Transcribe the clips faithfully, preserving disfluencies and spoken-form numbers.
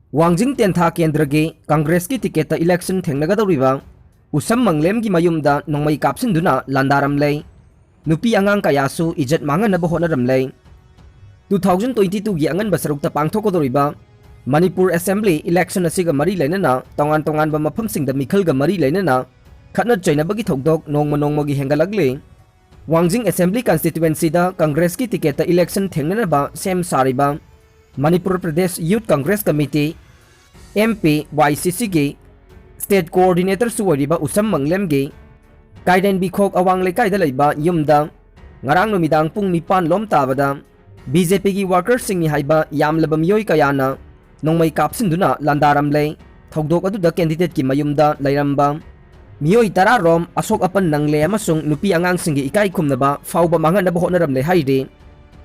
ꯋꯥꯡꯖꯤꯡ ꯇꯦꯟꯊꯥ ꯀꯦꯟꯗ꯭ꯔꯒꯤ ꯀꯪꯒ꯭ꯔꯦꯁꯀꯤ ꯇꯤꯀꯦꯠꯇ ꯏꯂꯦꯛꯁꯟ ꯊꯦꯡꯅꯒꯗꯧꯔꯤꯕ ꯎꯁꯝ ꯃꯪꯂꯦꯝꯒꯤ ꯃꯌꯨꯝꯗ ꯅꯣꯡꯃꯩ ꯀꯥꯞꯁꯤꯟꯗꯨꯅ ꯂꯥꯟꯗꯥꯔꯝꯂꯦ꯫ ꯅꯨꯄꯤ ꯑꯉꯥꯡ ꯀꯌꯥꯁꯨ ꯏꯖꯠ ꯃꯥꯡꯍꯟꯅꯕ ꯍꯣꯠꯅꯔꯝꯂꯦ꯫ Two thousand twenty twoꯒꯤ ꯑꯉꯟꯕ ꯁꯔꯨꯛꯇ ꯄꯥꯡꯊꯣꯛꯀꯗꯧꯔꯤꯕ ꯃꯅꯤꯄꯨꯔ ꯑꯦꯁꯦꯝꯕ꯭ꯂꯤ ꯏꯂꯦꯛꯁꯟ ꯑꯁꯤꯒ ꯃꯔꯤ ꯂꯩꯅꯅ ꯇꯣꯉꯥꯟ ꯇꯣꯉꯥꯟꯕ ꯃꯐꯝꯁꯤꯡꯗ ꯃꯤꯈꯜꯒ ꯃꯔꯤ ꯂꯩꯅꯅ ꯈꯠꯅ ꯆꯩꯅꯕꯒꯤ ꯊꯧꯗꯣꯛ ꯅꯣꯡꯃ ꯅꯣꯡꯃꯒꯤ ꯍꯦꯟꯒꯠꯂꯛꯂꯤ꯫ ꯋꯥꯡꯖꯤꯡ ꯑꯦꯁꯦꯝꯕ꯭ꯂꯤ ꯀꯟꯁꯇꯤꯇ꯭ꯋꯦꯟꯁꯤꯗ ꯀꯪꯒ꯭ꯔꯦꯁꯀꯤ ꯇꯤꯀꯦꯠꯇ ꯏꯂꯦꯛꯁꯟ ꯊꯦꯡꯅꯅꯕ ꯁꯦꯝ ꯁꯥꯔꯤꯕ Manipur Pradesh youth Congress committee, M P Y C Cꯒꯤ ꯁ꯭ꯇꯦꯠ ꯀꯣꯑꯣꯔꯗꯤꯅꯦꯇꯔꯁꯨ ꯑꯣꯏꯔꯤꯕ ꯎꯁꯝ ꯃꯪꯂꯦꯝꯒꯤ ꯀꯥꯏꯔꯦꯟꯕꯤꯈꯣꯛ ꯑꯋꯥꯡ ꯂꯩꯀꯥꯏꯗ ꯂꯩꯕ ꯌꯨꯝꯗ ꯉꯔꯥꯡ ꯅꯨꯃꯤꯗꯥꯡ ꯄꯨꯡ ꯅꯤꯄꯥꯟ ꯂꯣꯝ ꯇꯥꯕꯗ B J Pꯒꯤ ꯋꯥꯔꯀꯔꯁꯤꯡꯅꯤ ꯍꯥꯏꯕ ꯌꯥꯝꯂꯕ ꯃꯤꯑꯣꯏ ꯀꯌꯥꯅ ꯅꯣꯡꯃꯩ ꯀꯥꯞꯁꯤꯟꯗꯨꯅ ꯂꯥꯟꯗꯥꯔꯝꯂꯦ꯫ ꯊꯧꯗꯣꯛ ꯑꯗꯨꯗ ꯀꯦꯟꯗꯤꯗꯦꯠꯀꯤ ꯃꯌꯨꯝꯗ ꯂꯩꯔꯝꯕ ꯃꯤꯑꯣꯏ ꯇꯔꯥ ꯔꯣꯝ ꯑꯁꯣꯛ ꯑꯄꯟ ꯅꯪꯂꯦ ꯑꯃꯁꯨꯡ ꯅꯨꯄꯤ ꯑꯉꯥꯡꯁꯤꯡꯒꯤ ꯏꯀꯥꯏ ꯈꯨꯝꯅꯕ ꯐꯥꯎꯕ ꯃꯥꯡꯍꯟꯅꯕ ꯍꯣꯠꯅꯔꯝꯂꯦ ꯍꯥꯏꯔꯤ꯫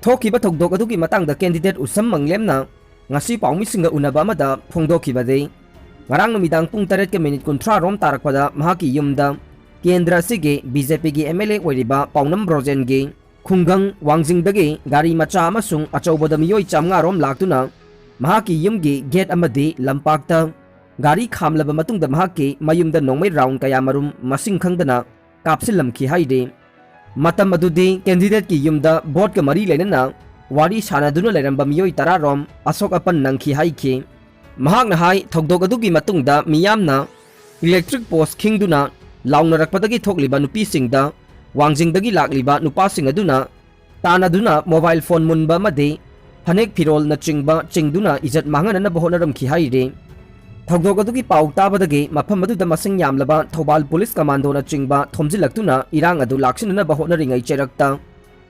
ꯊꯣꯛꯈꯤꯕ ꯊꯧꯗꯣꯛ ꯑꯗꯨꯒꯤ ꯃꯇꯥꯡꯗ ꯀꯦꯟꯗꯤꯗꯦꯠ ꯎꯁꯝ ꯃꯪꯂꯦꯝꯅ ꯉꯁꯤ ꯄꯥꯎꯃꯤꯁꯤꯡꯒ ꯎꯅꯕ ꯑꯃꯗ ꯐꯣꯡꯗꯣꯛꯈꯤꯕꯗꯤ, ꯉꯔꯥꯡ ꯅꯨꯃꯤꯗꯥꯡ ꯄꯨꯡ ꯇꯔꯦꯠꯀ ꯃꯤꯅꯤꯠ ꯀꯨꯟꯊ꯭ꯔꯥ ꯔꯣꯝ ꯇꯥꯔꯛꯄꯗ ꯃꯍꯥꯛꯀꯤ ꯌꯨꯝꯗ ꯀꯦꯟꯗ꯭ꯔ ꯑꯁꯤꯒꯤ B J Pꯒꯤ M L A ꯑꯣꯏꯔꯤꯕ ꯄꯥꯎꯅꯝ ꯕ꯭ꯔꯣꯖꯦꯟꯒꯤ ꯈꯨꯡꯒꯪ ꯋꯥꯡꯖꯤꯡꯗꯒꯤ ꯒꯥꯔꯤ ꯃꯆꯥ ꯑꯃꯁꯨꯡ ꯑꯆꯧꯕꯗ ꯃꯤꯑꯣꯏ ꯆꯥꯝꯃꯉꯥ ꯔꯣꯝ ꯂꯥꯛꯇꯨꯅ ꯃꯍꯥꯛꯀꯤ ꯌꯨꯝꯒꯤ ꯒꯦꯠ ꯑꯃꯗꯤ ꯂꯝꯄꯥꯛꯇ ꯒꯥꯔꯤ ꯈꯥꯝꯂꯕ ꯃꯇꯨꯡꯗ ꯃꯍꯥꯛꯀꯤ ꯃꯌꯨꯝꯗ ꯅꯣꯡꯃꯩ ꯔꯥꯎꯟ ꯀꯌꯥꯃꯔꯨꯝ ꯃꯁꯤꯡ ꯈꯪꯗꯅ ꯀꯥꯞꯁꯤꯜꯂꯝꯈꯤ ꯍꯥꯏꯔꯤ꯫ ꯃꯇꯝ ꯑꯗꯨꯗꯤ ꯀꯦꯟꯗꯤꯗꯦꯠꯀꯤ ꯌꯨꯝꯗ ꯚꯣꯠꯀ ꯃꯔꯤ ꯂꯩꯅꯅ ꯋꯥꯔꯤ ꯁꯥꯟꯅꯗꯨꯅ ꯂꯩꯔꯝꯕ ꯃꯤꯑꯣꯏ ꯇꯔꯥ ꯔꯣꯝ ꯑꯁꯣꯛ ꯑꯄꯟ ꯅꯪꯈꯤ ꯍꯥꯏꯈꯤ꯫ ꯃꯍꯥꯛꯅ ꯍꯥꯏ, ꯊꯧꯗꯣꯛ ꯑꯗꯨꯒꯤ ꯃꯇꯨꯡꯗ ꯃꯤꯌꯥꯝꯅ ꯏꯂꯦꯛꯇ꯭ꯔꯤꯛ ꯄꯣꯁ ꯈꯤꯡꯗꯨꯅ ꯂꯥꯎꯅꯔꯛꯄꯗꯒꯤ ꯊꯣꯛꯂꯤꯕ ꯅꯨꯄꯤꯁꯤꯡꯗ ꯋꯥꯡꯖꯤꯡꯗꯒꯤ ꯂꯥꯛꯂꯤꯕ ꯅꯨꯄꯥꯁꯤꯡ ꯑꯗꯨꯅ ꯇꯥꯟꯅꯗꯨꯅ ꯃꯣꯕꯥꯏꯜ ꯐꯣꯟ ꯃꯨꯟꯕ ꯑꯃꯗꯤ ꯐꯅꯦꯛ ꯐꯤꯔꯣꯜꯅꯆꯤꯡꯕ ꯆꯤꯡꯗꯨꯅ ꯏꯖꯠ ꯃꯥꯡꯍꯟꯅꯅꯕ ꯍꯣꯠꯅꯔꯝꯈꯤ ꯍꯥꯏꯔꯤ꯫ ꯊꯧꯗꯣꯛ ꯑꯗꯨꯒꯤ ꯄꯥꯎ ꯇꯥꯕꯗꯒꯤ ꯃꯐꯝ ꯑꯗꯨꯗ ꯃꯁꯤꯡ ꯌꯥꯝꯂꯕ ꯊꯧꯕꯥꯜ ꯄꯨꯂꯤꯁ ꯀꯃꯥꯟꯗꯣꯅꯆꯤꯡꯕ ꯊꯣꯝꯖꯤꯜꯂꯛꯇꯨꯅ ꯏꯔꯥꯡ ꯑꯗꯨ ꯂꯥꯛꯁꯤꯟꯅꯅꯕ ꯍꯣꯠꯅꯔꯤꯉꯩ ꯆꯩꯔꯛꯇ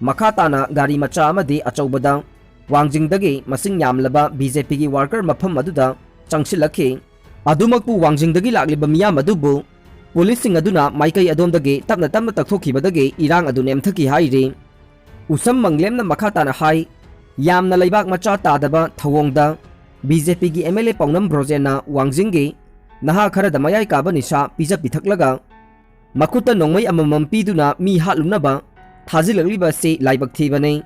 ꯃꯈꯥ ꯇꯥꯅ ꯒꯥꯔꯤ ꯃꯆꯥ ꯑꯃꯗꯤ ꯑꯆꯧꯕꯗ ꯋꯥꯡꯖꯤꯡꯗꯒꯤ ꯃꯁꯤꯡ ꯌꯥꯝꯂꯕ B J Pꯒꯤ ꯋꯥꯔꯀꯔ ꯃꯐꯝ ꯑꯗꯨꯗ ꯆꯪꯁꯤꯜꯂꯛꯈꯤ꯫ ꯑꯗꯨꯃꯛꯄꯨ ꯋꯥꯡꯖꯤꯡꯗꯒꯤ ꯂꯥꯛꯂꯤꯕ ꯃꯤꯌꯥꯝ ꯑꯗꯨꯕꯨ ꯄꯨꯂꯤꯁꯁꯤꯡ ꯑꯗꯨꯅ ꯃꯥꯏꯀꯩ ꯑꯗꯣꯝꯗꯒꯤ ꯇꯞꯅ ꯇꯞꯅ ꯇꯛꯊꯣꯛꯈꯤꯕꯗꯒꯤ ꯏꯔꯥꯡ ꯑꯗꯨ ꯅꯦꯝꯊꯈꯤ ꯍꯥꯏꯔꯤ꯫ ꯎꯁꯝ ꯃꯪꯂꯦꯝꯅ ꯃꯈꯥ ꯇꯥꯅ ꯍꯥꯏ, ꯌꯥꯝꯅ ꯂꯩꯕꯥꯛ ꯃꯆꯥ ꯇꯥꯗꯕ ꯊꯧꯑꯣꯡꯗ B J Pꯒꯤ M L A ꯄꯥꯎꯅꯝ ꯕ꯭ꯔꯣꯖꯦꯟꯅ ꯋꯥꯡꯖꯤꯡꯒꯤ ꯅꯍꯥ ꯈꯔꯗ ꯃꯌꯥꯏ ꯀꯥꯕ ꯅꯤꯁꯥ ꯄꯤꯖ ꯄꯤꯊꯛꯂꯒ ꯃꯈꯨꯠꯇ ꯅꯣꯡꯃꯩ ꯑꯃꯃꯝ ꯄꯤꯗꯨꯅ ꯃꯤ ꯍꯥꯠꯂꯨꯅꯕ ꯊꯥꯖꯤꯜꯂꯛꯂꯤꯕ ꯑꯁꯤ ꯂꯥꯏꯕꯛ ꯊꯤꯕꯅꯤ꯫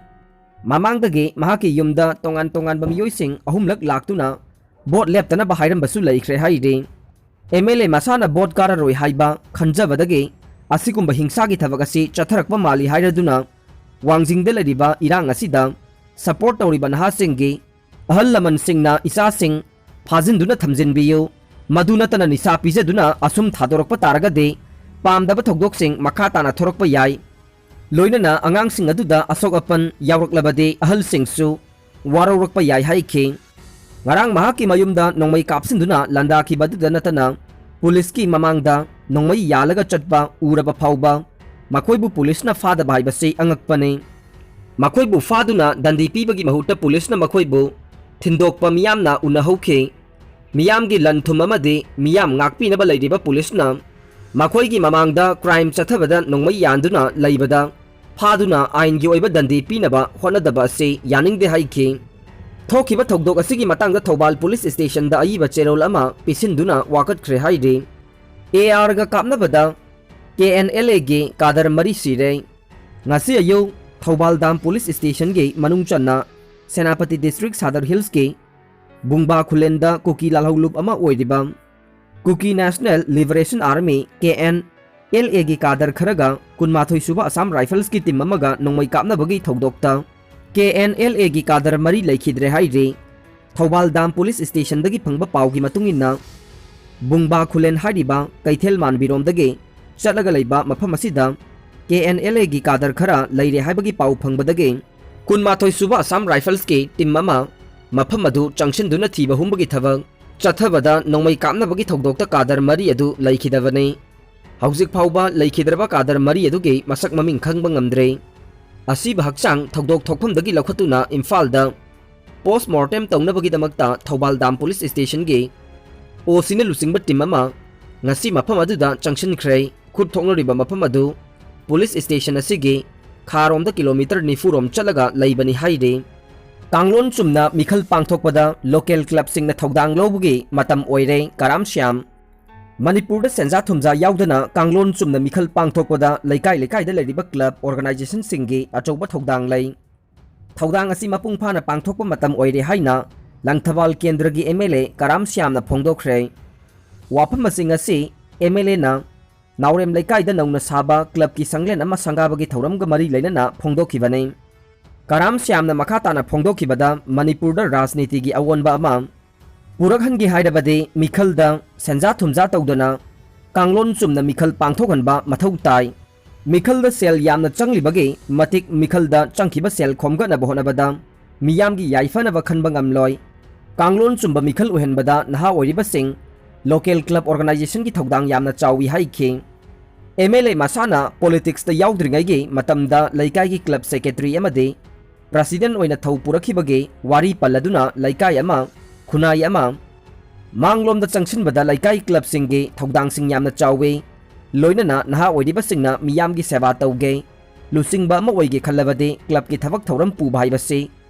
ꯃꯃꯥꯡꯗꯒꯤ ꯃꯍꯥꯛꯀꯤ ꯌꯨꯝꯗ ꯇꯣꯉꯥꯟ ꯇꯣꯉꯥꯟꯕ ꯃꯤꯑꯣꯏꯁꯤꯡ ꯑꯍꯨꯝꯂꯛ ꯂꯥꯛꯇꯨꯅ ꯚꯣꯠ ꯂꯦꯞꯇꯅꯕ ꯍꯥꯏꯔꯝꯕꯁꯨ ꯂꯩꯈ꯭ꯔꯦ ꯍꯥꯏꯔꯤ꯫ ꯑꯦꯝ ꯑꯦꯜ ꯑꯦ ꯃꯁꯥꯅ ꯚꯣꯠ ꯀꯥꯔꯔꯣꯏ ꯍꯥꯏꯕ ꯈꯟꯖꯕꯗꯒꯤ ꯑꯁꯤꯒꯨꯝꯕ ꯍꯤꯡꯁꯥꯒꯤ ꯊꯕꯛ ꯑꯁꯤ ꯆꯠꯊꯔꯛꯄ ꯃꯥꯜꯂꯤ ꯍꯥꯏꯔꯗꯨꯅ ꯋꯥꯡꯖꯤꯡꯗ ꯂꯩꯔꯤꯕ ꯏꯔꯥꯡ ꯑꯁꯤꯗ ꯁꯄꯣꯔꯠ ꯇꯧꯔꯤꯕ ꯅꯍꯥꯁꯤꯡꯒꯤ ꯑꯍꯜ ꯂꯃꯟꯁꯤꯡꯅ ꯏꯆꯥꯁꯤꯡ ꯐꯥꯖꯤꯟꯗꯨꯅ ꯊꯝꯖꯤꯟꯕꯤꯌꯨ, ꯃꯗꯨ ꯅꯠꯇꯅ ꯅꯤꯁꯥ ꯄꯤꯖꯗꯨꯅ ꯑꯁꯨꯝ ꯊꯥꯗꯣꯔꯛꯄ ꯇꯥꯔꯒꯗꯤ ꯄꯥꯝꯗꯕ ꯊꯧꯗꯣꯛꯁꯤꯡ ꯃꯈꯥ ꯇꯥꯅ ꯊꯣꯔꯛꯄ ꯌꯥꯏ꯫ ꯂꯣꯏꯅꯅ ꯑꯉꯥꯡꯁꯤꯡ ꯑꯗꯨꯗ ꯑꯁꯣꯛ ꯑꯄꯟ ꯌꯥꯎꯔꯛꯂꯕꯗꯤ ꯑꯍꯜꯁꯤꯡꯁꯨ ꯋꯥꯔꯧꯔꯛꯄ ꯌꯥꯏ ꯍꯥꯏꯈꯤ꯫ ꯉꯔꯥꯡ ꯃꯍꯥꯛꯀꯤ ꯃꯌꯨꯝꯗ ꯅꯣꯡꯃꯩ ꯀꯥꯞꯁꯤꯟꯗꯨꯅ ꯂꯥꯟꯗꯥꯈꯤꯕ ꯑꯗꯨꯗ ꯅꯠꯇꯅ ꯄꯨꯂꯤꯁꯀꯤ ꯃꯃꯥꯡꯗ ꯅꯣꯡꯃꯩ ꯌꯥꯜꯂꯒ ꯆꯠꯄ ꯎꯔꯕ ꯐꯥꯎꯕ ꯃꯈꯣꯏꯕꯨ ꯄꯨꯂꯤꯁꯅ ꯐꯥꯗꯕ ꯍꯥꯏꯕꯁꯤ ꯑꯉꯛꯄꯅꯤ꯫ ꯃꯈꯣꯏꯕꯨ ꯐꯥꯗꯨꯅ ꯗꯟꯗꯤ ꯄꯤꯕꯒꯤ ꯃꯍꯨꯠꯇ ꯄꯨꯂꯤꯁꯅ ꯃꯈꯣꯏꯕꯨ ꯊꯤꯟꯗꯣꯛꯄ ꯃꯤꯌꯥꯝꯅ ꯎꯅꯍꯧꯈꯤ꯫ ꯃꯤꯌꯥꯝꯒꯤ ꯂꯟ ꯊꯨꯝ ꯑꯃꯗꯤ ꯃꯤꯌꯥꯝ ꯉꯥꯛꯄꯤꯅꯕ ꯂꯩꯔꯤꯕ ꯄꯨꯂꯤꯁꯅ ꯃꯈꯣꯏꯒꯤ ꯃꯃꯥꯡꯗ ꯀ꯭ꯔꯥꯏꯝ ꯆꯠꯊꯕꯗ ꯅꯣꯡꯃꯩ ꯌꯥꯟꯗꯨꯅ ꯂꯩꯕꯗ ꯐꯥꯗꯨꯅ ꯑꯥꯏꯟꯒꯤ ꯑꯣꯏꯕ ꯗꯟꯗꯤ ꯄꯤꯅꯕ ꯍꯣꯠꯅꯗꯕ ꯑꯁꯤ ꯌꯥꯅꯤꯡꯗꯦ ꯍꯥꯏꯈꯤ꯫ ꯊꯣꯛꯈꯤꯕ ꯊꯧꯗꯣꯛ ꯑꯁꯤꯒꯤ ꯃꯇꯥꯡꯗ ꯊꯧꯕꯥꯜ ꯄꯨꯂꯤꯁ ꯁ꯭ꯇꯦꯁꯟꯗ ꯑꯏꯕ ꯆꯦꯔꯣꯜ ꯑꯃ ꯄꯤꯁꯤꯟꯗꯨꯅ ꯋꯥꯀꯠꯈ꯭ꯔꯦ ꯍꯥꯏꯔꯤ꯫ ꯑꯦ ꯑꯥꯔꯒ ꯀꯥꯞꯅꯕꯗ ꯀꯦ ꯑꯦꯟ ꯑꯦꯜ ꯑꯦꯒꯤ ꯀꯥꯗꯔ ꯃꯔꯤ ꯁꯤꯔꯦ꯫ ꯉꯁꯤ ꯑꯌꯨꯛ ꯊꯧꯕꯥꯜ ꯗꯥꯝ ꯄꯨꯂꯤꯁ ꯁ꯭ꯇꯦꯁꯟꯒꯤ ꯃꯅꯨꯡ ꯆꯟꯅ ꯁꯦꯅꯥꯄꯇꯤ ꯗꯤꯁꯇ꯭ꯔꯤꯛ ꯁꯥꯗꯔ ꯍꯤꯜꯁꯀꯤ ꯕꯨꯡꯕꯥ ꯈꯨꯂꯦꯟꯗ ꯀꯨꯀꯤ ꯂꯥꯜꯍꯧꯂꯨꯞ ꯑꯃ ꯑꯣꯏꯔꯤꯕ Kuki national liberation army, K N L ꯑꯦꯒꯤ ꯀꯥꯗꯔ ꯈꯔꯒ ꯀꯨꯟꯃꯥꯊꯣꯏ ꯁꯨꯕ ꯑꯁꯥꯝ ꯔꯥꯏꯐꯜꯁꯀꯤ ꯇꯤꯝ ꯑꯃꯒ ꯅꯣꯡꯃꯩ ꯀꯥꯞꯅꯕꯒꯤ ꯊꯧꯗꯣꯛꯇ ꯀꯦ ꯑꯦꯟ ꯑꯦꯜ ꯑꯦꯒꯤ ꯀꯥꯗꯔ ꯃꯔꯤ ꯂꯩꯈꯤꯗ꯭ꯔꯦ ꯍꯥꯏꯔꯤ꯫ ꯊꯧꯕꯥꯜ ꯗꯥꯝ ꯄꯨꯂꯤꯁ ꯁ꯭ꯇꯦꯁꯟꯗꯒꯤ ꯐꯪꯕ ꯄꯥꯎꯒꯤ ꯃꯇꯨꯡ ꯏꯟꯅ, ꯕꯨꯡꯕꯥ ꯈꯨꯂꯦꯟ ꯍꯥꯏꯔꯤꯕ ꯀꯩꯊꯦꯜ ꯃꯥꯟꯕꯤꯔꯣꯝꯗꯒꯤ ꯆꯠꯂꯒ ꯂꯩꯕ ꯃꯐꯝ ꯑꯁꯤꯗ ꯀꯦ ꯑꯦꯟ ꯑꯦꯜ ꯑꯦꯒꯤ ꯀꯥꯗꯔ ꯈꯔ ꯂꯩꯔꯦ ꯍꯥꯏꯕꯒꯤ ꯄꯥꯎ ꯐꯪꯕꯗꯒꯤ ꯀꯨꯟꯃꯥꯊꯣꯏ ꯁꯨꯕ ꯑꯁꯥꯝ ꯔꯥꯏꯐꯜꯁꯀꯤ ꯇꯤꯝ ꯑꯃ ꯃꯐꯝ ꯑꯗꯨ ꯆꯪꯁꯤꯟꯗꯨꯅ ꯊꯤꯕ ꯍꯨꯝꯕꯒꯤ ꯊꯕꯛ ꯆꯠꯊꯕꯗ ꯅꯣꯡꯃꯩ ꯀꯥꯞꯅꯕꯒꯤ ꯊꯧꯗꯣꯛꯇ ꯀꯥꯗꯔ ꯃꯔꯤ ꯑꯗꯨ ꯂꯩꯈꯤꯗꯕꯅꯤ꯫ ꯍꯧꯖꯤꯛ ꯐꯥꯎꯕ ꯂꯩꯈꯤꯗ꯭ꯔꯕ ꯀꯥꯗꯔ ꯃꯔꯤ ꯑꯗꯨꯒꯤ ꯃꯁꯛ ꯃꯃꯤꯡ ꯈꯪꯕ ꯉꯝꯗ꯭ꯔꯦ꯫ ꯑꯁꯤꯕ ꯍꯛꯆꯥꯡ ꯊꯧꯗꯣꯛ ꯊꯣꯛꯐꯝꯗꯒꯤ ꯂꯧꯈꯠꯇꯨꯅ ꯏꯝꯐꯥꯜꯗ ꯄꯣꯁꯃꯣꯔꯇꯦꯝ ꯇꯧꯅꯕꯒꯤꯗꯃꯛꯇ ꯊꯧꯕꯥꯜ ꯗꯥꯝ ꯄꯨꯂꯤꯁ ꯁ꯭ꯇꯦꯁꯟꯒꯤ ꯑꯣ ꯁꯤꯅ ꯂꯨꯆꯤꯡꯕ ꯇꯤꯝ ꯑꯃ ꯉꯁꯤ ꯃꯐꯝ ꯑꯗꯨꯗ ꯆꯪꯁꯤꯟꯈ꯭ꯔꯦ꯫ ꯈꯨꯠ ꯊꯣꯛꯅꯔꯤꯕ ꯃꯐꯝ ꯑꯗꯨ ꯄꯨꯂꯤꯁ ꯁ꯭ꯇꯦꯁꯟ ꯑꯁꯤꯒꯤ ꯈꯥꯔꯣꯝꯗ ꯀꯤꯂꯣꯃꯤꯇꯔ ꯅꯤꯐꯨ ꯔꯣꯝ ꯆꯠꯂꯒ ꯂꯩꯕꯅꯤ ꯍꯥꯏꯔꯤ꯫ ꯀꯥꯡꯂꯣꯟ ꯆꯨꯝꯅ ꯃꯤꯈꯜ ꯄꯥꯡꯊꯣꯛꯄꯗ ꯂꯣꯀꯦꯜ ꯀ꯭ꯂꯕꯁꯤꯡꯅ ꯊꯧꯗꯥꯡ ꯂꯧꯕꯒꯤ ꯃꯇꯝ ꯑꯣꯏꯔꯦ, ꯀꯔꯥꯝ ꯁ꯭ꯌꯥꯝ꯫ ꯃꯅꯤꯄꯨꯔꯗ ꯁꯦꯟꯖꯥ ꯊꯨꯝꯖꯥ ꯌꯥꯎꯗꯅ ꯀꯥꯡꯂꯣꯟ ꯆꯨꯝꯅ ꯃꯤꯈꯜ ꯄꯥꯡꯊꯣꯛꯄꯗ ꯂꯩꯀꯥꯏ ꯂꯩꯀꯥꯏꯗ ꯂꯩꯔꯤꯕ ꯀ꯭ꯂꯕ ꯑꯣꯔꯒꯅꯥꯏꯖꯦꯁꯟꯁꯤꯡꯒꯤ ꯑꯆꯧꯕ ꯊꯧꯗꯥꯡ ꯂꯩ꯫ ꯊꯧꯗꯥꯡ ꯑꯁꯤ ꯃꯄꯨꯡ ꯐꯥꯅ ꯄꯥꯡꯊꯣꯛꯄ ꯃꯇꯝ ꯑꯣꯏꯔꯦ ꯍꯥꯏꯅ ꯂꯪꯊꯕꯥꯜ ꯀꯦꯟꯗ꯭ꯔꯒꯤ ꯑꯦꯝ ꯑꯦꯜ ꯑꯦ ꯀꯔꯥꯝ ꯁ꯭ꯌꯥꯝꯅ ꯐꯣꯡꯗꯣꯛꯈ꯭ꯔꯦ꯫ ꯋꯥꯐꯝ ꯑꯁꯤꯡ ꯑꯁꯤ ꯑꯦꯝ ꯑꯦꯜ ꯑꯦꯅ ꯅꯥꯎꯔꯦꯝ ꯂꯩꯀꯥꯏꯗ ꯅꯧꯅ ꯁꯥꯕ ꯀ꯭ꯂꯕꯀꯤ ꯁꯪꯂꯦꯟ ꯑꯃ ꯁꯪꯒꯥꯕꯒꯤ ꯊꯧꯔꯝꯒ ꯃꯔꯤ ꯂꯩꯅꯅ ꯐꯣꯡꯗꯣꯛꯈꯤꯕꯅꯤ꯫ ꯀꯔꯥꯝ ꯁ꯭ꯌꯥꯝꯅ ꯃꯈꯥ ꯇꯥꯅ ꯐꯣꯡꯗꯣꯛꯈꯤꯕꯗ, ꯃꯅꯤꯄꯨꯔꯗ ꯔꯥꯖꯅꯤꯇꯤꯒꯤ ꯑꯑꯣꯟꯕ ꯑꯃ ꯄꯨꯔꯛꯍꯟꯒꯦ ꯍꯥꯏꯔꯕꯗꯤ ꯃꯤꯈꯜꯗ ꯁꯦꯟꯖꯥ ꯊꯨꯝꯖꯥ ꯇꯧꯗꯅ ꯀꯥꯡꯂꯣꯟ ꯆꯨꯝꯅ ꯃꯤꯈꯜ ꯄꯥꯡꯊꯣꯛꯍꯟꯕ ꯃꯊꯧ ꯇꯥꯏ꯫ ꯃꯤꯈꯜꯗ ꯁꯦꯜ ꯌꯥꯝꯅ ꯆꯪꯂꯤꯕꯒꯤ ꯃꯇꯤꯛ ꯃꯤꯈꯜꯗ ꯆꯪꯈꯤꯕ ꯁꯦꯜ ꯈꯣꯝꯒꯠꯅꯕ ꯍꯣꯠꯅꯕꯗ ꯃꯤꯌꯥꯝꯒꯤ ꯌꯥꯏꯐꯅꯕ ꯈꯟꯕ ꯉꯝꯂꯣꯏ꯫ ꯀꯥꯡꯂꯣꯟ ꯆꯨꯝꯕ ꯃꯤꯈꯜ ꯑꯣꯏꯍꯟꯕꯗ ꯅꯍꯥ ꯑꯣꯏꯔꯤꯕꯁꯤꯡ, ꯂꯣꯀꯦꯜ ꯀ꯭ꯂꯕ ꯑꯣꯔꯒꯅꯥꯏꯖꯦꯁꯟꯒꯤ ꯊꯧꯗꯥꯡ ꯌꯥꯝꯅ ꯆꯥꯎꯏ ꯍꯥꯏꯈꯤ꯫ ꯑꯦꯝ ꯑꯦꯜ ꯑꯦ ꯃꯁꯥꯅ ꯄꯣꯂꯤꯇꯤꯛꯁꯇ ꯌꯥꯎꯗ꯭ꯔꯤꯉꯩꯒꯤ ꯃꯇꯝꯗ ꯂꯩꯀꯥꯏꯒꯤ ꯀ꯭ꯂꯕ ꯁꯦꯀ꯭ꯔꯦꯇꯔꯤ ꯑꯃꯗꯤ ꯄ꯭ꯔꯁꯤꯗꯦꯟ ꯑꯣꯏꯅ ꯊꯧ ꯄꯨꯔꯛꯈꯤꯕꯒꯤ ꯋꯥꯔꯤ ꯄꯜꯂꯗꯨꯅ ꯂꯩꯀꯥꯏ ꯑꯃ, ꯈꯨꯟꯅꯥꯏ ꯑꯃ ꯃꯥꯡꯂꯣꯝꯗ ꯆꯪꯁꯤꯟꯕꯗ ꯂꯩꯀꯥꯏ ꯀ꯭ꯂꯕꯁꯤꯡꯒꯤ ꯊꯧꯗꯥꯡꯁꯤꯡ ꯌꯥꯝꯅ ꯆꯥꯎꯏ꯫ ꯂꯣꯏꯅꯅ ꯅꯍꯥ ꯑꯣꯏꯔꯤꯕꯁꯤꯡꯅ ꯃꯤꯌꯥꯝꯒꯤ ꯁꯦꯕꯥ ꯇꯧꯒꯦ꯫ ꯂꯨꯆꯤꯡꯕ ꯑꯃ ꯑꯣꯏꯒꯦ ꯈꯜꯂꯕꯗꯤ ꯀ꯭ꯂꯕꯀꯤ ꯊꯕꯛ ꯊꯧꯔꯝ ꯄꯨꯕ ꯍꯥꯏꯕꯁꯤ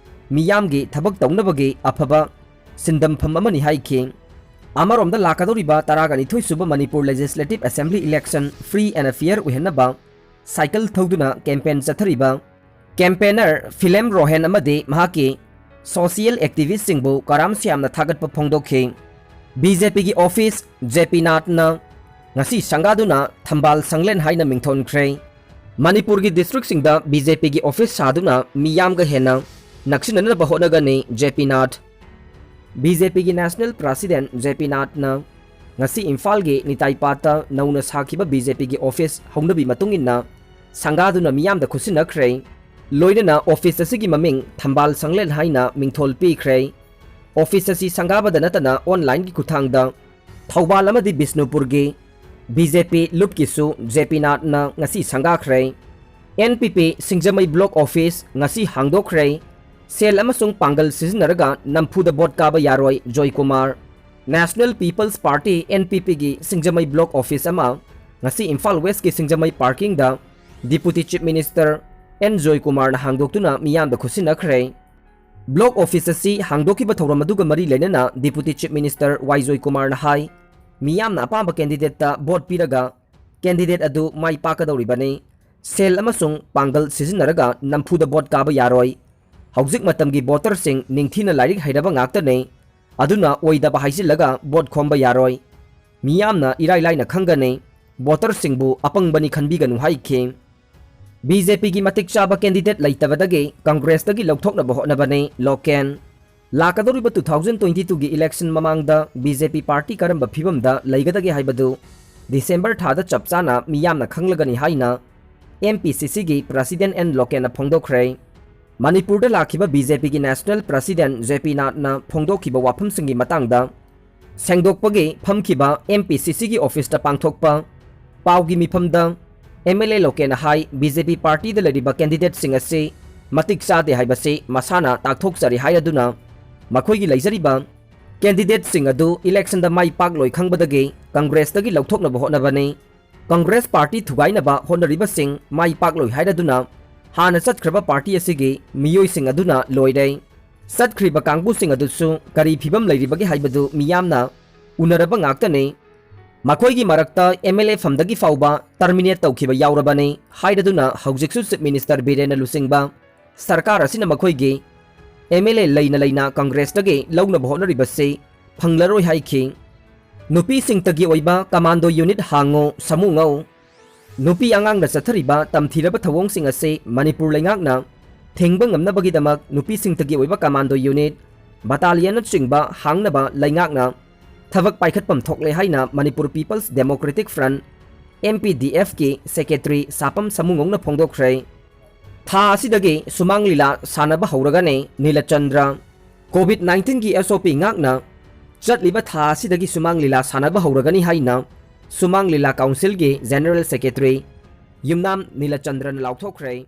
ꯃꯤꯌꯥꯝꯒꯤ ꯊꯕꯛ ꯇꯧꯅꯕꯒꯤ ꯑꯐꯕ ꯁꯤꯟꯗꯝꯐꯝ ꯑꯃꯅꯤ ꯍꯥꯏꯈꯤ꯫ ꯑꯃꯔꯣꯝꯗ ꯂꯥꯛꯀꯗꯧꯔꯤꯕ ꯇꯔꯥꯒ ꯅꯤꯊꯣꯏ ꯁꯨꯕ Manipur legislative assembly election free and fair ꯑꯣꯏꯍꯟꯅꯕ ꯁꯥꯏꯀꯜ ꯊꯧꯗꯨꯅ ꯀꯦꯝꯄꯦꯟ ꯆꯠꯊꯔꯤꯕ ꯀꯦꯝꯄꯦꯅꯔ ꯐꯤꯂꯦꯝ ꯔꯣꯍꯦꯟ ꯑꯃꯗꯤ ꯃꯍꯥꯛꯀꯤ ꯁꯣꯁꯤꯌꯦꯜ ꯑꯦꯛꯇꯤꯚꯤꯁ꯭ꯠꯁꯤꯡꯕꯨ ꯀꯔꯥꯝ ꯁ꯭ꯌꯥꯝꯅ ꯊꯥꯒꯠꯄ ꯐꯣꯡꯗꯣꯛꯈꯤ꯫ ꯕꯤ ꯖꯦ ꯄꯤꯒꯤ ꯑꯣꯐꯤꯁ ꯖꯦ ꯄꯤ ꯅꯥꯊꯅ ꯉꯁꯤ ꯁꯪꯒꯥꯗꯨꯅ ꯊꯝꯕꯥꯜ ꯁꯪꯂꯦꯟ ꯍꯥꯏꯅ ꯃꯤꯡꯊꯣꯟꯈ꯭ꯔꯦ꯫ ꯃꯅꯤꯄꯨꯔꯒꯤ ꯗꯤꯁꯇ꯭ꯔꯤꯛꯁꯤꯡꯗ ꯕꯤ ꯖꯦ ꯄꯤꯒꯤ ꯑꯣꯐꯤꯁ ꯁꯥꯗꯨꯅ ꯃꯤꯌꯥꯝꯒ ꯍꯦꯟꯅ ꯅꯛꯁꯤꯟꯅꯅꯕ ꯍꯣꯠꯅꯒꯅꯤ ꯖꯦ ꯄꯤ ꯅꯥꯊ꯫ ꯕꯤ ꯖꯦ ꯄꯤꯒꯤ ꯅꯦꯁꯅꯦꯜ ꯄ꯭ꯔꯁꯤꯗꯦꯟ ꯖꯦ ꯄꯤ ꯅꯥꯊꯅ ꯉꯁꯤ ꯏꯝꯐꯥꯜꯒꯤ ꯅꯤꯇꯥꯏ ꯄꯥꯠꯇ ꯅꯧꯅ ꯁꯥꯈꯤꯕ ꯕꯤ ꯖꯦ ꯄꯤꯒꯤ ꯑꯣꯐꯤꯁ ꯍꯧꯅꯕꯤ ꯃꯇꯨꯡ ꯏꯟꯅ ꯁꯪꯒꯥꯗꯨꯅ ꯃꯤꯌꯥꯝꯗ ꯈꯨꯠꯁꯤꯟꯅꯈ꯭ꯔꯦ꯫ ꯂꯣꯏꯅꯅ ꯑꯣꯐꯤꯁ ꯑꯁꯤꯒꯤ ꯃꯃꯤꯡ ꯊꯝꯕꯥꯜ ꯁꯪꯂꯦꯟ ꯍꯥꯏꯅ ꯃꯤꯡꯊꯣꯜ ꯄꯤꯈ꯭ꯔꯦ꯫ ꯑꯣꯐꯤꯁ ꯑꯁꯤ ꯁꯪꯒꯥꯕꯗ ꯅꯠꯇꯅ ꯑꯣꯟꯂꯥꯏꯟꯒꯤ ꯈꯨꯠꯊꯥꯡꯗ ꯊꯧꯕꯥꯜ ꯑꯃꯗꯤ ꯕꯤꯁꯅꯨꯄꯨꯔꯒꯤ ꯕꯤ ꯖꯦ ꯄꯤ ꯂꯨꯞꯀꯤꯁꯨ ꯖꯦ ꯄꯤ ꯅꯥꯊꯅ ꯉꯁꯤ ꯁꯪꯒꯥꯈ꯭ꯔꯦ꯫ ꯑꯦꯟ ꯄꯤ ꯄꯤ ꯁꯤꯡꯖꯃꯩ ꯕ꯭ꯂꯣꯛ ꯑꯣꯐꯤꯁ ꯉꯁꯤ ꯍꯥꯡꯗꯣꯛꯈ꯭ꯔꯦ꯫ ꯁꯦꯜ ꯑꯃꯁꯨꯡ ꯄꯥꯡꯒꯜ ꯁꯤꯖꯤꯟꯅꯔꯒ ꯅꯝꯐꯨꯗ ꯚꯣꯠ ꯀꯥꯕ ꯌꯥꯔꯣꯏ, Joykumar. National people's party, N P ꯄꯤꯒꯤ ꯁꯤꯡꯖꯃꯩ ꯕ꯭ꯂꯣꯛ ꯑꯣꯐꯤꯁ ꯑꯃ ꯉꯁꯤ ꯏꯝꯐꯥꯜ ꯋꯦꯁꯀꯤ ꯁꯤꯡꯖꯃꯩ ꯄꯥꯔꯀꯤꯡꯗ ꯗꯤꯄꯨꯇꯤ ꯆꯤꯐ ꯃꯤꯅꯤꯁꯇꯔ ꯑꯦꯟ ꯖꯣꯏꯀꯨꯃꯥꯔꯅ ꯍꯥꯡꯗꯣꯛꯇꯨꯅ ꯃꯤꯌꯥꯝꯗ ꯈꯨꯠꯁꯤꯟꯅꯈ꯭ꯔꯦ꯫ ꯕ꯭ꯂꯣꯛ ꯑꯣꯐꯤꯁ ꯑꯁꯤ ꯍꯥꯡꯗꯣꯛꯈꯤꯕ ꯊꯧꯔꯝ ꯑꯗꯨꯒ ꯃꯔꯤ ꯂꯩꯅꯅ ꯗꯤꯄꯨꯇꯤ ꯆꯤꯐ ꯃꯤꯅꯤꯁꯇꯔ ꯋꯥꯏ ꯖꯣꯏꯀꯨꯃꯥꯔꯅ ꯍꯥꯏ, ꯃꯤꯌꯥꯝꯅ ꯑꯄꯥꯝꯕ ꯀꯦꯟꯗꯤꯗꯦꯠꯇ ꯚꯣꯠ ꯄꯤꯔꯒ ꯀꯦꯟꯗꯤꯗꯦꯠ ꯑꯗꯨ ꯃꯥꯏ ꯄꯥꯛꯀꯗꯧꯔꯤꯕꯅꯤ꯫ ꯁꯦꯜ ꯑꯃꯁꯨꯡ ꯄꯥꯡꯒꯜ ꯁꯤꯖꯤꯟꯅꯔꯒ ꯅꯝꯐꯨꯗ ꯚꯣꯠ ꯀꯥꯕ ꯌꯥꯔꯣꯏ꯫ ꯍꯧꯖꯤꯛ ꯃꯇꯝꯒꯤ ꯚꯣꯇꯔꯁꯤꯡ ꯅꯤꯡꯊꯤꯅ ꯂꯥꯏꯔꯤꯛ ꯍꯩꯔꯕ ꯉꯥꯛꯇꯅꯤ꯫ ꯑꯗꯨꯅ ꯑꯣꯏꯗꯕ ꯍꯥꯏꯖꯤꯜꯂꯒ ꯚꯣꯠ ꯈꯣꯝꯕ ꯌꯥꯔꯣꯏ꯫ ꯃꯤꯌꯥꯝꯅ ꯏꯔꯥꯏ ꯂꯥꯏꯅ ꯈꯪꯒꯅꯤ꯫ ꯚꯣꯇꯔꯁꯤꯡꯕꯨ ꯑꯄꯪꯕꯅꯤ ꯈꯟꯕꯤꯒꯅꯨ ꯍꯥꯏꯈꯤ꯫ ꯕꯤ ꯖꯦ ꯄꯤꯒꯤ ꯃꯇꯤꯛ ꯆꯥꯕ ꯀꯦꯟꯗꯤꯗꯦꯠ ꯂꯩꯇꯕꯗꯒꯤ ꯀꯪꯒ꯭ꯔꯦꯁꯇꯒꯤ ꯂꯧꯊꯣꯛꯅꯕ ꯍꯣꯠꯅꯕꯅꯤ ꯂꯣꯀꯦꯟ꯫ ꯂꯥꯛꯀꯗꯧꯔꯤꯕ two thousand twenty twoꯒꯤ ꯏꯂꯦꯛꯁꯟ ꯃꯃꯥꯡꯗ ꯕꯤ ꯖꯦ ꯄꯤ ꯄꯥꯔꯇꯤ ꯀꯔꯝꯕ ꯐꯤꯕꯝꯗ ꯂꯩꯒꯗꯒꯦ ꯍꯥꯏꯕꯗꯨ ꯗꯤꯁꯦꯝꯕꯔ ꯊꯥꯗ ꯆꯞ ꯆꯥꯅ ꯃꯤꯌꯥꯝꯅ ꯈꯪꯂꯒꯅꯤ ꯍꯥꯏꯅ ꯑꯦꯝ ꯄꯤ ꯁꯤ ꯁꯤꯒꯤ ꯄ꯭ꯔꯁꯤꯗꯦꯟ ꯑꯦꯟ ꯂꯣꯀꯦꯟꯅ ꯐꯣꯡꯗꯣꯛꯈ꯭ꯔꯦ꯫ ꯃꯅꯤꯄꯨꯔꯗ ꯂꯥꯛꯈꯤꯕ ꯕꯤ ꯖꯦ ꯄꯤꯒꯤ ꯅꯦꯁꯅꯦꯜ ꯄ꯭ꯔꯁꯤꯗꯦꯟ ꯖꯦ ꯄꯤ ꯅꯥꯠꯅ ꯐꯣꯡꯗꯣꯛꯈꯤꯕ ꯋꯥꯐꯝꯁꯤꯡꯒꯤ ꯃꯇꯥꯡꯗ ꯁꯦꯡꯗꯣꯛꯄꯒꯤ ꯐꯝꯈꯤꯕ ꯑꯦꯝ ꯄꯤ ꯁꯤ ꯁꯤꯒꯤ ꯑꯣꯐꯤꯁꯇ ꯄꯥꯡꯊꯣꯛꯄ ꯄꯥꯎꯒꯤ ꯃꯤꯐꯝꯗ ꯑꯦꯝ ꯑꯦꯜ ꯑꯦ ꯂꯣꯀꯦꯟꯅ ꯍꯥꯏ, ꯕꯤ ꯖꯦ ꯄꯤ ꯄꯥꯔꯇꯤꯗ ꯂꯩꯔꯤꯕ ꯀꯦꯟꯗꯤꯗꯦꯠꯁꯤꯡ ꯑꯁꯤ ꯃꯇꯤꯛ ꯆꯥꯗꯦ ꯍꯥꯏꯕꯁꯤ ꯃꯁꯥꯅ ꯇꯥꯛꯊꯣꯛꯆꯔꯤ ꯍꯥꯏꯔꯗꯨꯅ ꯃꯈꯣꯏꯒꯤ ꯂꯩꯖꯔꯤꯕ ꯀꯦꯟꯗꯤꯗꯦꯠꯁꯤꯡ ꯑꯗꯨ ꯏꯂꯦꯛꯁꯟꯗ ꯃꯥꯏ ꯄꯥꯛꯂꯣꯏ ꯈꯪꯕꯗꯒꯤ ꯀꯪꯒ꯭ꯔꯦꯁꯇꯒꯤ ꯂꯧꯊꯣꯛꯅꯕ ꯍꯣꯠꯅꯕꯅꯤ꯫ ꯀꯪꯒ꯭ꯔꯦꯁ ꯄꯥꯔꯇꯤ ꯊꯨꯒꯥꯏꯅꯕ ꯍꯣꯠꯅꯔꯤꯕꯁꯤꯡ ꯃꯥꯏ ꯄꯥꯛꯂꯣꯏ ꯍꯥꯏꯔꯗꯨꯅ ꯍꯥꯟꯅ ꯆꯠꯈ꯭ꯔꯕ ꯄꯥꯔꯇꯤ ꯑꯁꯤꯒꯤ ꯃꯤꯑꯣꯏꯁꯤꯡ ꯑꯗꯨꯅ ꯂꯣꯏꯔꯦ꯫ ꯆꯠꯈ꯭ꯔꯤꯕ ꯀꯥꯡꯕꯨꯁꯤꯡ ꯑꯗꯨꯁꯨ ꯀꯔꯤ ꯐꯤꯕꯝ ꯂꯩꯔꯤꯕꯒꯦ ꯍꯥꯏꯕꯗꯨ ꯃꯤꯌꯥꯝꯅ ꯎꯅꯔꯕ ꯉꯥꯛꯇꯅꯤ꯫ ꯃꯈꯣꯏꯒꯤ ꯃꯔꯛꯇ ꯑꯦꯝ ꯑꯦꯜ ꯑꯦ ꯐꯝꯗꯒꯤ ꯐꯥꯎꯕ ꯇꯔꯃꯤꯅꯦꯠ ꯇꯧꯈꯤꯕ ꯌꯥꯎꯔꯕꯅꯤ ꯍꯥꯏꯔꯗꯨꯅ ꯍꯧꯖꯤꯛꯁꯨ ꯆꯤꯐ ꯃꯤꯅꯤꯁꯇꯔ ꯕꯤꯔꯦꯟꯅ ꯂꯨꯆꯤꯡꯕ ꯁꯔꯀꯥꯔ ꯑꯁꯤꯅ ꯃꯈꯣꯏꯒꯤ ꯑꯦꯝ ꯑꯦꯜ ꯑꯦ ꯂꯩꯅ ꯂꯩꯅ ꯀꯪꯒ꯭ꯔꯦꯁꯇꯒꯤ ꯂꯧꯅꯕ ꯍꯣꯠꯅꯔꯤꯕꯁꯤ ꯐꯪꯂꯔꯣꯏ ꯍꯥꯏꯈꯤ꯫ ꯅꯨꯄꯤꯁꯤꯡꯇꯒꯤ ꯑꯣꯏꯕ ꯀꯃꯥꯟꯗꯣ ꯌꯨꯅꯤꯠ ꯍꯥꯡꯉꯨ, ꯁꯥꯃꯨ ꯉꯧ꯫ ꯅꯨꯄꯤ ꯑꯉꯥꯡꯅ ꯆꯠꯊꯔꯤꯕ ꯇꯝꯊꯤꯔꯕ ꯊꯧꯑꯣꯡꯁꯤꯡ ꯑꯁꯤ ꯃꯅꯤꯄꯨꯔ ꯂꯩꯉꯥꯛꯅ ꯊꯤꯡꯕ ꯉꯝꯅꯕꯒꯤꯗꯃꯛ ꯅꯨꯄꯤꯁꯤꯡꯇꯒꯤ ꯑꯣꯏꯕ ꯀꯃꯥꯟꯗꯣ ꯌꯨꯅꯤꯠ, ꯕꯇꯥꯂꯤꯌꯟꯅꯆꯤꯡꯕ ꯍꯥꯡꯅꯕ ꯂꯩꯉꯥꯛꯅ ꯊꯕꯛ ꯄꯥꯏꯈꯠꯐꯝ ꯊꯣꯛꯂꯦ ꯍꯥꯏꯅ Manipur people's democratic front, M P D ꯑꯦꯐꯀꯤ ꯁꯦꯀ꯭ꯔꯦꯇꯔꯤ ꯁꯥꯄꯝ ꯁꯥꯃꯨꯉꯧꯅ ꯐꯣꯡꯗꯣꯛꯈ꯭ꯔꯦ꯫ ꯊꯥ ꯑꯁꯤꯗꯒꯤ ꯁꯨꯃꯥꯡ ꯂꯤꯂꯥ ꯁꯥꯟꯅꯕ ꯍꯧꯔꯒꯅꯤ ꯅꯤꯂꯆꯟꯗ꯭ꯔ꯫ ꯀꯣꯚꯤꯗ ꯅꯥꯏꯟꯇꯤꯟꯒꯤ ꯑꯦꯁ ꯑꯣ ꯄꯤ ꯉꯥꯛꯅ ꯆꯠꯂꯤꯕ ꯊꯥ ꯑꯁꯤꯗꯒꯤ ꯁꯨꯃꯥꯡ ꯂꯤꯂꯥ ꯁꯥꯟꯅꯕ ꯍꯧꯔꯒꯅꯤ ꯍꯥꯏꯅ ꯁꯨꯃꯥꯡ ꯂꯤꯂꯥ ꯀꯥꯎꯟꯁꯤꯜꯒꯤ ꯖꯦꯅꯔꯦꯜ ꯁꯦꯀ꯭ꯔꯦꯇꯔꯤ ꯌꯨꯝꯅꯥꯝ ꯅꯤꯂꯆꯟꯗ꯭ꯔꯅ ꯂꯥꯎꯊꯣꯛꯈ꯭ꯔꯦ꯫